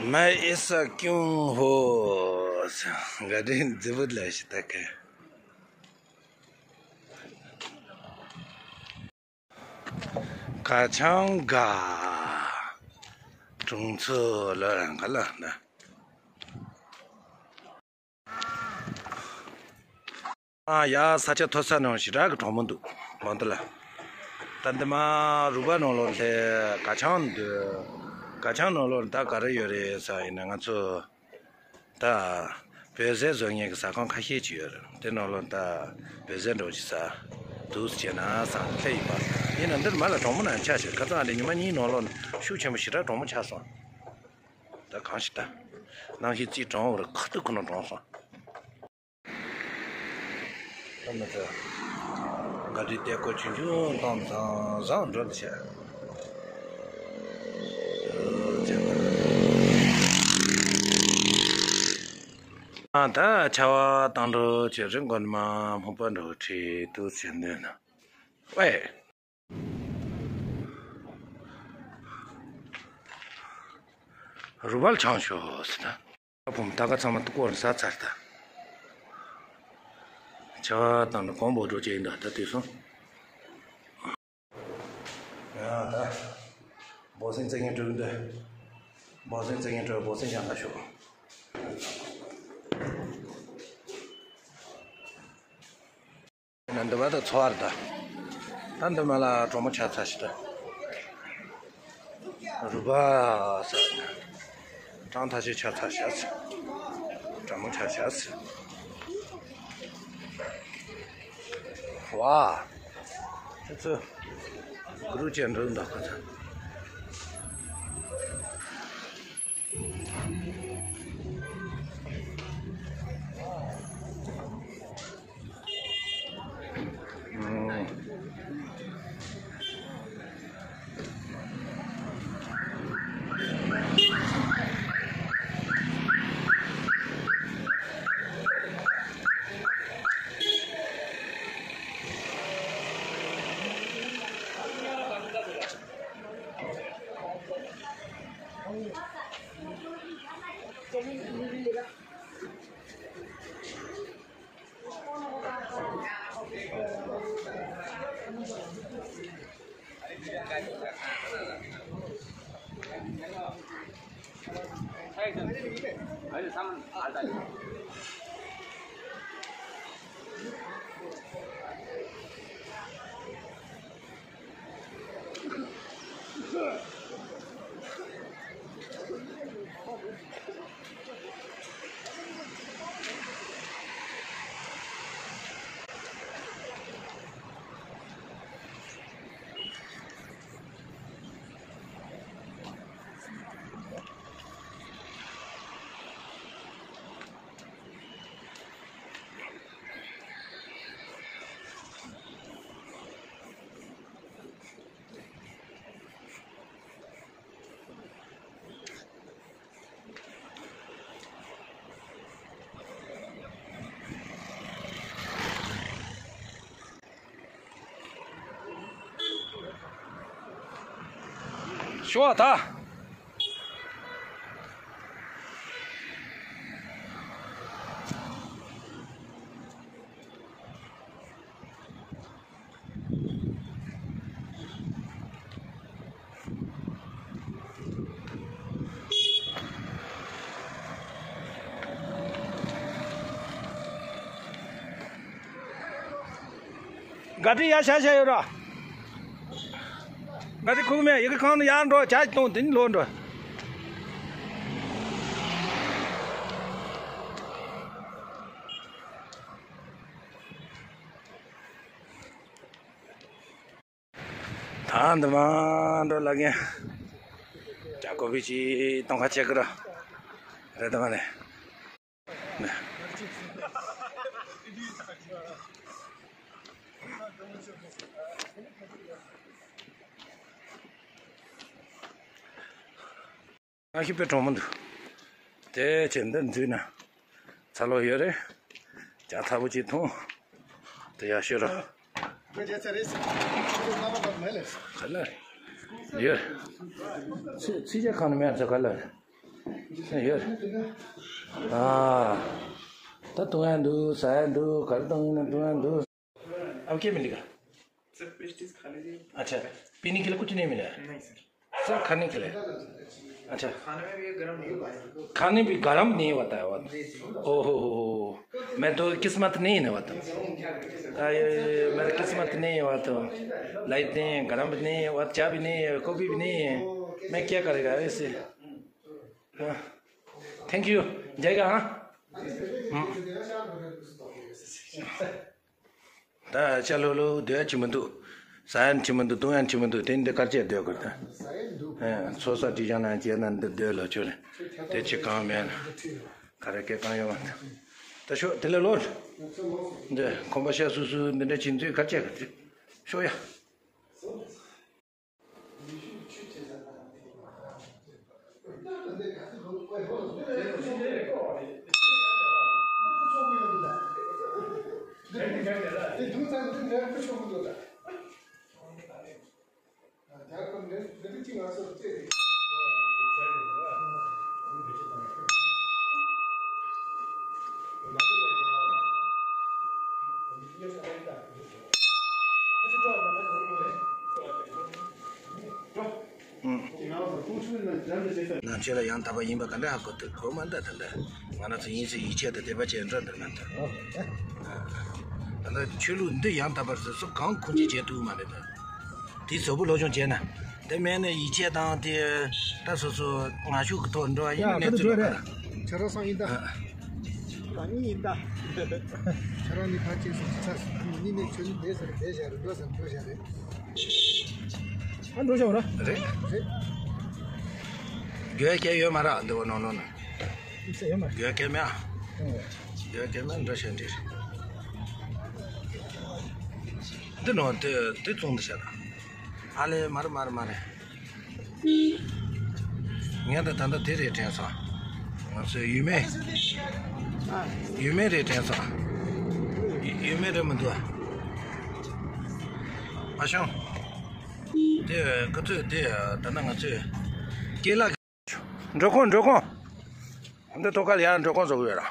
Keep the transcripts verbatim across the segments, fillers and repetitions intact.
मैं ऐसा क्यों हो? ག་དེ་འཛི་བུ་ལ་ཞིག་ད་ག་ག་ཆང་ག་གྲོང་ཚོ་ལ་རང་ག་ལ་ན། ཨ་ཡ་ས་ཆ་མཐོ་ས་ནང་ཞེ་དྲག་གི་གྲོང་མོ་འདུག་མང་དུ་ལ། ད་འདི་མ་རུ་པ་ནང་ལོགས་སླེབས། ག་ཆང་འདུག་ག་ཆང་ནང་ལོགས་ད་ག་རེ་ཡོད་རེད་ཟེར་ཡིན་ན། ང་ཚོ་ད་བོད་ཟས་བཟོ་མཁན་གྱི་ཟ་ཁང་ཁ་ཤས་ཅིག་ཡོད་རེད། དེ་ནང་ལོགས་ད་བོད་ཟས་འདྲ་བོ་ཅིག་ཟ་འདུག་ཟེར་ན་བསམ་སླེབས་ཡིན་པ། ཡིན་ན་འདིར་མ་ལ་གྲོང་མོ་ནང་ཆགས་ཤིག་ཁ་སང་ཨ་ནི་ཉི་མ་གཉིས་ནང་ལོགས་ཤུགས་ཆེན་པོ་ཞེ་དྲག་གྲོང་མོ་ཆགས་སོང་། ད་གང་ཞིག་ད་ནང་བཞིན་རྩིས་གྲོང་བར་ཁ་ཐུག་ཁོ་ན་གྲོངས་སོང་། ཨ་མ་ད། ག་དུས་དེ་ཀོ་ཆུང་ཆུང་བཏང་བཟང་བཟང་འགྲོ་འདི་བྱས། ཨ་ད་ཆར་པ་བཏང་འགྲོ་བྱས་རི་མགོ་ནས་མ་སྨུག་པ་འགྲོ་ཁྲིད་དུ་བྱས་འདོད་ན། ཝེ། རུ་བལ་ཆང་ཤོ་ཟེར་ན། ཕོམ་ད་ག་ཚང་མ་སྐོར་ཟ་ཚར་ད། ཆ་བ་དང་ནི་གོང་བོ་འགྲོ་ཅེས་ཡིན་ད་ད་དུས་སོང་། ཡ་ད། འབོ་སེང་རྩེ་ངན་གྲོལ་འདི། འབོ་སེང་རྩེ་ངན་གྲོལ་འབོ་སེང་ཞང་ཁ་ཤོག་ན་འདི་བ་དང་ཚོ་བར་ད། ད་འདི་མ་ལ་གྲོ་མོ་ཆ་ཚ་ཞིག་ད། རུ་བ་ས། གྲང་ཐ་ཤི་ཆ་ཚ་ཤ་ཚ། གྲ་མོ་ཆ་ཤ་ཚ། ཝ། ཆ་ཚ། གུ་རུ་ཅན་རུ་འདག་ཁ་ཚ། ཤོག་ད། ག་དྲི་ཡ་ཤ་ཤ་ཡོད་ར། ག་དྲི་ཁུག་མེད་ཡི་གེ་ཁང་ནས་ཡར་འགྲོ་ཇ་གཏོང་དེ་ནི་ལོག་འགྲོ། ད་འདི་མ་འགྲོ་ལ་ངས་ཇ་ཀོ་ཕི་ཅི་གཏོང་ཁ་ཆེ་གི་ར། རེད་དང་རེད། ནས། ང་ཤི་པའི་གྲོང་མོ་འདུག་དེ་བྱས་འདི་འཛུལ་ན་ཚ་ལོ་ཡོད་རེད། ཇ་ཚ་པོ་ཅིག་འཐུང་། དེ་ཡག་ཤོས་ར། ག་ལ་ཡོད། ཚི་ཚི་ཇ་ཁང་ནས་མེད་ཚ་ག་ལ་རེད། ཡོད། ཨ། ད་བཏུང་ཡ་འདུག་ཟ་ཡ་འདུག་ག་རེ་བཏུང་ཡིན་ན་བཏུང་ཡ་འདུག अब क्या मिलेगा? सर, पेस्ट्रीज खाने दीजिए। अच्छा, पीने के लिए कुछ नहीं मिला है? नहीं सर। सर, खाने के लिए? अच्छा। खाने में भी गर्म नहीं होता है। खाने भी गर्म नहीं होता है, वो। जी, जी। ओहो हो हो। मैं तो किस्मत नहीं है, वो तो। अरे, मेरा किस्मत नहीं है, वो तो। लाइट नहीं है, गर्म भी नहीं है, वो चाय भी नहीं है, कॉफी भी नहीं है। मैं क्या करेगा ऐसे? हाँ। Thank you. जाएगा, हाँ? हम्म। ད་ཅ་ལོ་ལོ་སྡོད་ཡ་ཅི་མི་འདུག་ཟ་ཡ་ཅི་མི་འདུག་བཏུང་ཡ་ཅི་མི་འདུག་དེ་འདི་གར་ཅེ་སྡོད་དགོས་ད། ཚོ་ས་དྲི་བྱང་ན་ཅེ་ན་འདི་སྡོད་ལོ་ཆོ་རེད། དེ་ཅི་གང་མེད་ན། ག་རེ་སྐད་གང་ཡོད་མ་འདུག་ད་ཤོག་དེ་ལས་ལོ། འདི་ཁོམ་པ་ཤ་སུ་སུ་འདི་འདྲ་ཅི་འདུག་གར་ཅེ་ག་དེ་ཤོག་ཡ། ནང་ཆོས་ལ་ཡང་དག་པ་ཡིན་པ་ག་འདྲ་ཧ་གོ་ཐུབ་གོ་མ་འདྲ་ད་འདྲ། ང་རང་ཚོ་ཡིན་ཚེ་ཡིད་ཆེས་དང་དད་པ་བྱས་འགྲོ་འདིར་མ་འདུག་ད་ལྟ་ཆོས་ལུགས་འདི་ཡང་དག་པར་སོ་སོ་གང་ཁུངས་ཀྱིས་བྱེད་ཐུབ་མ་རེད་ད། དེ་གཟབ་པོ་སློབ་སྦྱོང་བྱས་ན། དེ་མེད་ན་ཡིད་ཆེས་དང་དེ་ད་སོ་སོ་ང་ཤུགས་ཀྱི་ཐོག་འགྲོ་བ་ཡིན་ན་ཡ་གནས་ད་ཚུལ་འགྲོ་ལ་རེད། ཁྱེད་རང་སང་ཡིན་ད། ཨ། རང་ཉིད་ཡིན་ད། ཁྱེད་རང་ནི་ཕར་ཅིག་སོང་ཚར་སོང་ནི་ནི་ཆོས་ནི་བསྡད་ཟེར་བསྡད་བཞག་རེད། འགྲོ་ཟེར་འགྲོ་བཞག་རེད། ཨ་འགྲོ་བཞག་ར། རེད། རེད། དགོས་ཀྱི་ཡོད་མ་རེད་འདི་བ་ནོ་ནོ་ན། ཡོད་མ་རེད། དགོས་ཀྱི་མེད་ཨ། ཡོད་ཀྱི་མེད་འགྲོ་བཞག་འདི་རེད། འདི་ནོ་དེ་དེ་བཙོང་འདི་བཞག་ཨ་ལེ་མ་རེད་མ་རེད་མ་རེད། ངས་ད་ད་ལྟ་དེ་རེད་དྲན་སོང་། ང་ཚོའི་ཡུལ་མི། ཡུལ་མི་རེད་དྲན་སོང་། ཡུལ་མི་རེད་མི་འདུག་ཨ། ཨ་ཞང་། དེ་ག་ཚོད་དེ་ད་ལྟ་ང་ཚོའི་སྐེ་ལ། འགྲོ་ཁོང་འགྲོ་ཁོང་། འདི་ཐོག་ཁ་ལ་ཡར་འགྲོ་ཁོང་བཟོ་གི་ཡོད་ར།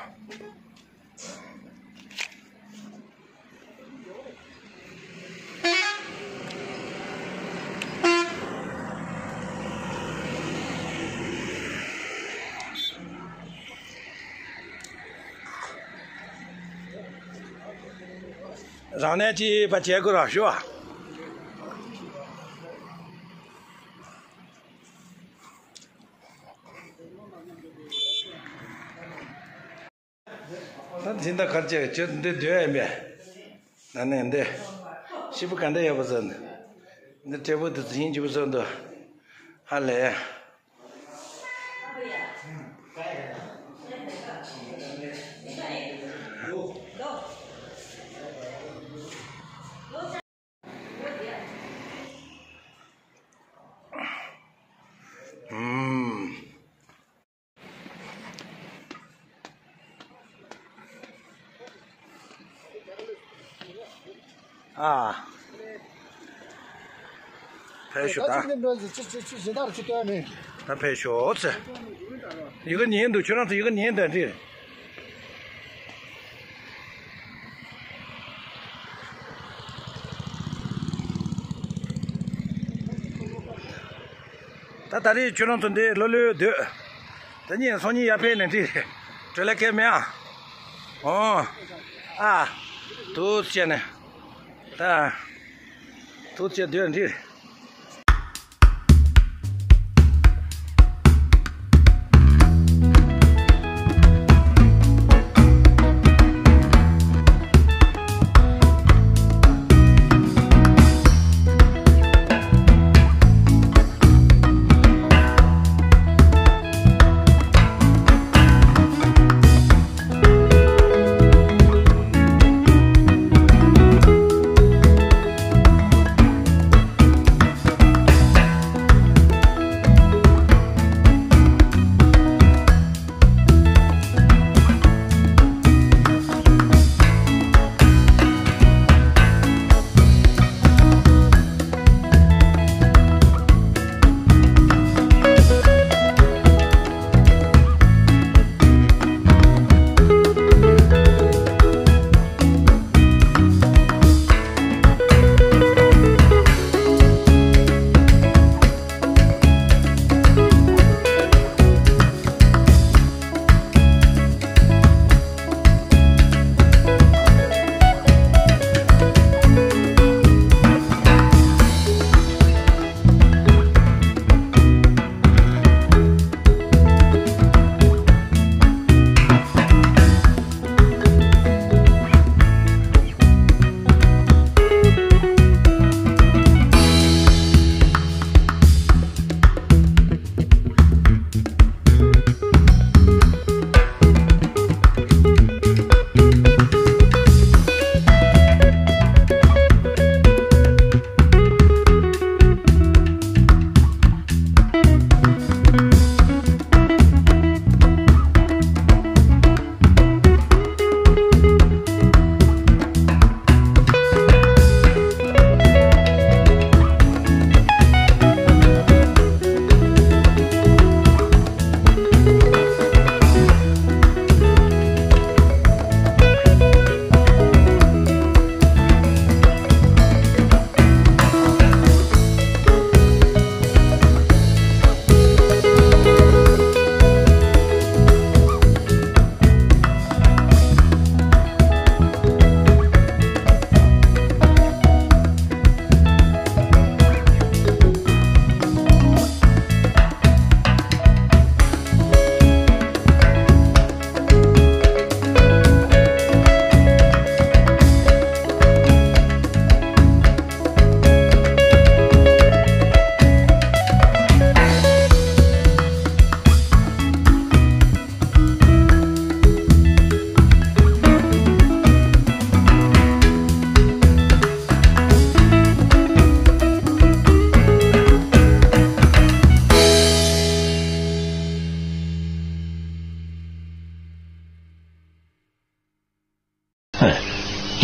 རང་ནས་ཅི་པ་བྱེད་དགོས་ར་ཞུ་བ། ད་འཛིན་བདག་གར་བཅས་ཁྱོད་འདི་སྡོད་ཡ་མེད། ན་ནས་འདི། ཤི་བུ་ག་འདྲ་ཡོད་པ་ཟེར་ནས། འདི་སྤྲེལ་བུ་འདི་ཟིན་གྱི་བུ་ཟེར་འདུག་ཧ་ལས། ཨུམ། ཨ། ཕེབས་ཤོག་ད། ད་ཕེབས་ཤོག་ཟེར། ཡི་གེ་ཉན་འདུག་ཁྱོད་རང་ཚོ་ཡི་གེ་ཉན་དང་འདྲི། ད་ད་རེས་ཁྱོད་རང་ཚོ་འདི་ལོ་ལོས་སྡོད། ད་ཉིན་སང་ཉིན་ཡར་ཕེབས་ནས་འདྲི། བྲོས་ལ་ཁེལ་མེད་ཨ། ཨོ། ཨ། དུ་བྱས་ནས། ད། དུ་བྱས་སྡོད་འདྲི།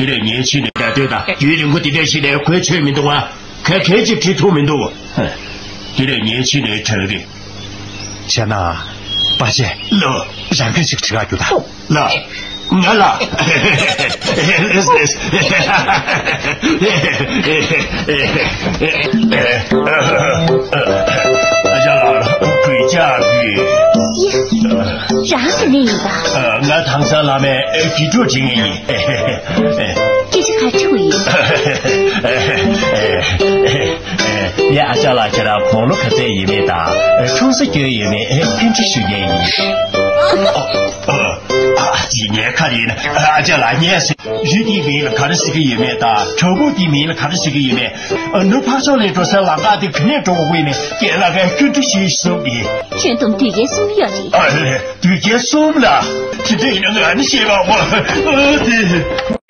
དེ་ལས་ཉེན་ཆེ་ནས་ད་ལྟོས་དང་ཡུན་རིང་པོ་དེ་འདྲ་ཞིག་ནས་གོས་ཆོད་མི་འདུག་བ། ག་གལ་ཅིག་བྲིས་ཐུབ་མི་འདུག་དེ་ལས་ཉེན་ཆེ་ནས་དྲག་རེད། བྱས་ན། པ་ཆེ། ལོ། རང་གི་ཞིག་བྲིས་ག་རྒྱུ་ད། ལ། ང་ལ། ལེས་ལེས། ཨ་ཅག་ལགས་གུས་ཅག་གུས། ཡ། རང་ག་ནས་ཡིན་པ། ང་དྭངས་གཙང་བླ་མའི་དགེ་ཕྲུག་བྱེད་མཁན་ཡིན། སྐད་ཆ་ག་འདྲ་བོ་ཡིན། ཡ། ཨ་ཅག་ལགས་ཁྱེད་རང་དགུང་ལོ་ག་ཚད་ཡོད་མེད་དང་འཁྲུངས་ས་སྐྱོན་ཡོད་མེད་བཀའ་འདྲི་ཞུ་མཁན་ཡིན། ཨ་ཙི། ངའི་ཁ་ཡིན། ཨ་ཅག་ལགས་ངས་ཟེར། རི་དེའི་མིང་ལ་ག་རེ་ཟེར་གྱི་ཡོད་མེད་དང་བྲག་ཕུག་དེའི་མིང་ལ་ག་རེ་ཟེར་གྱི་ཡོད་མེད། ནུབ་ཕར་ཕྱོགས་ནས་འགྲོ་སའི་ལམ་ཁ་དེ་ག་ནས་འགྲོ་དགོས་མེད་རྒན་ལགས་ཀྱིས་བཀའ་འདྲི་ཞུས་སོང་གི། ཁྱོན་བསྡོམས་དུས་རྒྱལ་གསུམ་ཡོད་རེད། ཨ་ལེ། དུས་རྒྱལ་གསུམ་ལ། དེ་འདྲ་ཡིན་ན་ང་ནི་ཤེས་པ་བ། ཨ་དེ།